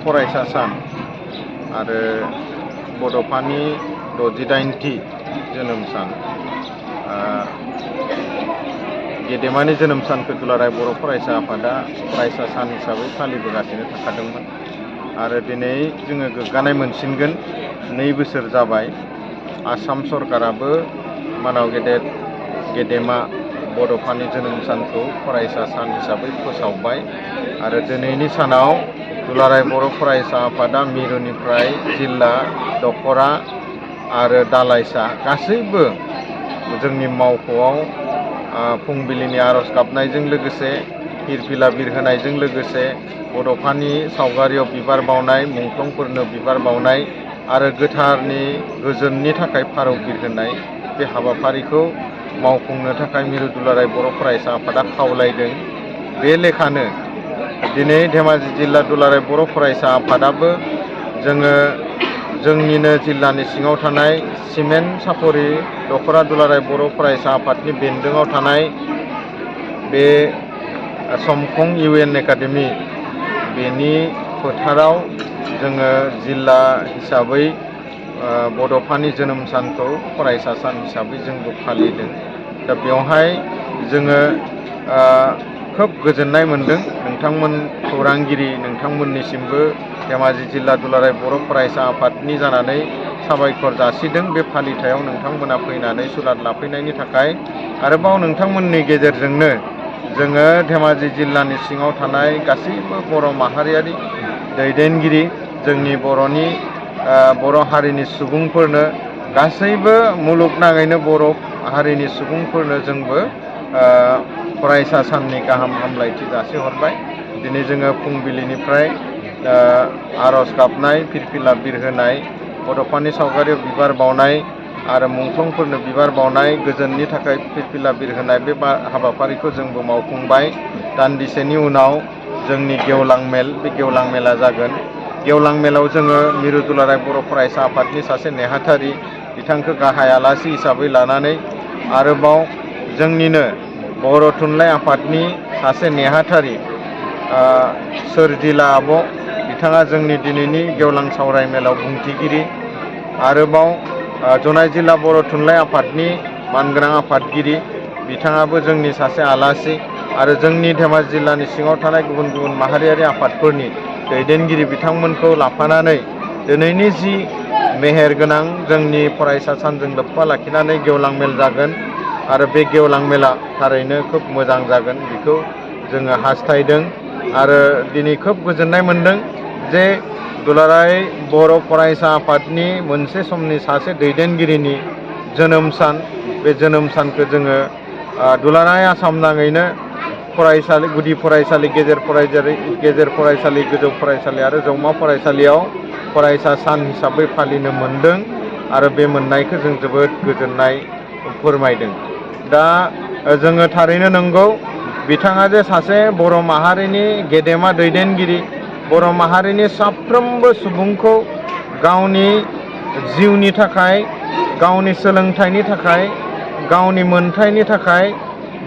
फरायसा सान आरो बड'फानि 68थि जोनोम सान गेदेमानि जोनोम सानखौ दुलाराय बर' फरायसा आफादा फरायसा सान हिसाबै फालिबोगासिनो थाखादोंमोन आरो दिनै जोङो गोग्गानाय मोनसिनगोन 2 बोसोर जाबाय आसाम सरकाराबो मानाव गेदेमा बड'फानि जोनोम सानखौ फरायसा सान हिसाबै फोसावबाय आरो दिनैनि सानाव दुलाराय बर' फरायसा आफादा मिरुनिफ्राय जिल्ला दखरा आरो दालाइसा गासैबो जोंनि मावख'आव फुंबिलिनि आर'ज गाबनायजों लोगोसे फिरफिला बिरहोनायजों लोगोसे बड'फानि सावगारियाव बिबार बावनाय मुंख्लंफोरनो बिबार बावनाय आरो गोथारनि गोजोननि थाखाय फारौ बिरहोनाय बे हाबाफारिखौ मावफुंनो थाखाय मिरु दुलाराय बर' फरायसा आफादा खावलायदों। बे लेखानो दिनै धेमाजि जिल्ला दुलाराय बर' फरायसा आफादाबो जोङो जोंनिनो जिल्लानि सिङाव थानाय सिमेन्ट सापरि दखरा दुलाराय बर' फरायसा आफादनि बेन्दोङाव थानाय बे समखं UN एकाडेमि बेनि फोथाराव जोङो जिल्ला हिसाबै बड'फानि जोनोम सानखौ फरायसा सान हिसाबै जोंबो फालिदों। दा बेवहाय जोङो खोब गोजोननाय मोनदों नोंथांमोन खौरांगिरि नोंथांमोननिसिमबो धेमाजि जिल्ला दुलाराय बर' फरायसा आफादनि जानानै साबायखर जासिदों बे फालिथायाव नोंथांमोना फैनानै सुलाद लाफैनायनि थाखाय आरोबाव नोंथांमोननि गेजेरजोंनो जोङो धेमाजि जिल्लानि सिङाव थानाय गासैबो बर' माहारियारि दैदेनगिरि जोंनि बर' हारिनि सुबुंफोरनो गासैबो मुलुगनाङैनो बर' हारिनि सुबुंफोरनो जोंबो फरायसा साननि गाहाम हामलायथि जासिहरबाय। दिनै जोङो फुंबिलिनिफ्राय आर'ज गाबनाय फिरफिला बिरहोनाय बड'फानि सावगारियाव बिबार बावनाय आरो मुंख्लंफोरनो बिबार बावनाय गोजोननि थाखाय फिरफिला बिरहोनाय बे हाबाफारिखौ जोंबो मावफुंबाय। दान्दिसेनि उनाव जोंनि गेवलां मेल बे गेवलां मेला जागोन। गेवलां मेलाव जोङो मिरु दुलाराय बर' फरायसा आफादनि सासे नेहाथारि बिथांखौ गाहाय आलासि हिसाबै लानानै आरोबाव जोंनिनो बर' थुनलाइ आफादनि सासे नेहाथारि सोरजिला आब' बिथाङा जोंनि दिनैनि गेवलां सावराय मेलाव बुंथिगिरि आरोबाव जनाय जिल्ला बर' थुनलाइ आफादनि मानगोनां आफादगिरि बिथाङाबो जोंनि सासे आलासि आरो जोंनि धेमाजि जिल्लानि सिङाव थानाय गुबुन गुबुन माहारियारि आफादफोरनि दैदेनगिरि बिथांमोनखौ लाफानानै दिनैनि जि मेहेर गोनां जोंनि फरायसा सानजों लोब्बा लाखिनानै गेवलां मेल जागोन आरो बे गेवलां मेला थारैनो खोब मोजां जागोन बेखौ जोङो हास्थायदों आरो दिनै खोब गोजोननाय मोनदों जे दुलाराय बर' फरायसा आफादनि मोनसे समनि सासे दैदेनगिरिनि जोनोम सान बे जोनोम सानखौ जोङो दुलाराय आसाम नाङैनो फरायसालि गुदि फरायसालि गेजेर फरायसालि गोजौ फरायसालि आरो जौमा फरायसालियाव फरायसा सान हिसाबै फालिनो मोनदों आरो बे मोननायखौ जों जोबोद गोजोननाय फोरमायदों। दा जोङो थारैनो नंगौ बिथाङा जे सासे बर' माहारिनि गेदेमा दैदेनगिरि बर' माहारिनि साफ्रोमबो सुबुंखौ गावनि जिउनि थाखाय गावनि सोलोंथाइनि थाखाय गावनि मोनथायनि थाखाय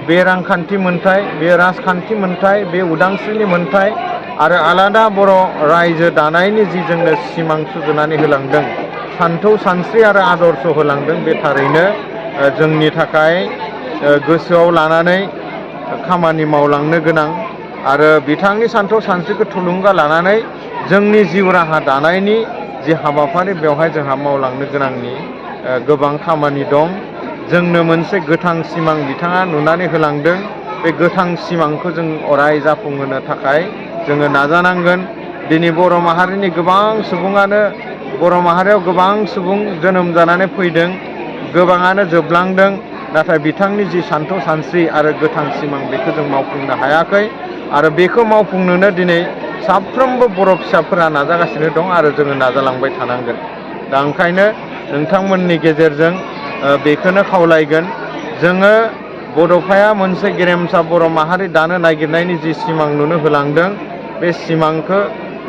बे रांखान्थि मोनथाय बे राजखान्थि मोनथाय बे उदांस्रिनि मोनथाय आरो आलादा बर' रायजो दानायनि जि जोंनो सिमां सुजुनानै होलांदों सान्थौ सानस्रि आरो आदर्श होलांदों बे थारैनो जोंनि थाखाय गोसोआव लानानै खामानि मावलांनो गोनां आरो बिथांनि सान्थौ सानस्रिखौ थुलुंगा लानानै जोंनि जिउ राहा दानायनि जि हाबाफारि बेवहाय जोंहा मावलांनो गोनांनि गोबां खामानि दं। जोंनो मोनसे गोथां सिमां बिथाङा नुनानै होलांदों बे गोथां सिमांखौ जों अराय जाफुंहोनो थाखाय जोङो नाजानांगोन। दिनै बर' माहारिनि गोबां सुबुङानो बर' माहारियाव गोबां सुबुं जोनोम जानानै फैदों गोबाङानो जोबलांदों नाथाय बिथांनि जि सान्थौ सानस्रि आरो गोथां सिमां बेखौ जों मावफुंनो हायाखै आरो बेखौ मावफुंनोनो दिनै साफ्रोमबो बर' फिसाफोरा नाजागासिनो दं आरो जोङो नाजालांबाय थानांगोन। दा ओंखायनो नोंथांमोननि गेजेरजों बेखौनो खावलायगोन जोङो बड'फाया मोनसे गेरेमसा बर' माहारि दानो नागिरनायनि जि सिमां नुनो होलांदों बे सिमांखौ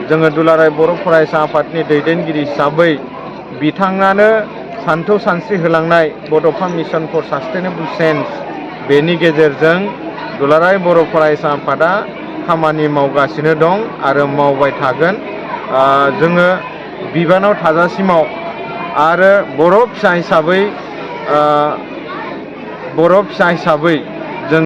जोङो दुलाराय बर' फरायसा आफादनि दैदेनगिरि हिसाबै बिथाङानो सान्थौ सानस्रि होलांनाय बड'फा मिशन फर सास्टेनेबल चेन्ज बेनि गेजेरजों दुलाराय बर' फरायसा आफादा खामानि मावगासिनो दं आरो मावबाय थागोन जोङो बिबानाव थाजासिमाव आरो बर' फिसा हिसाबै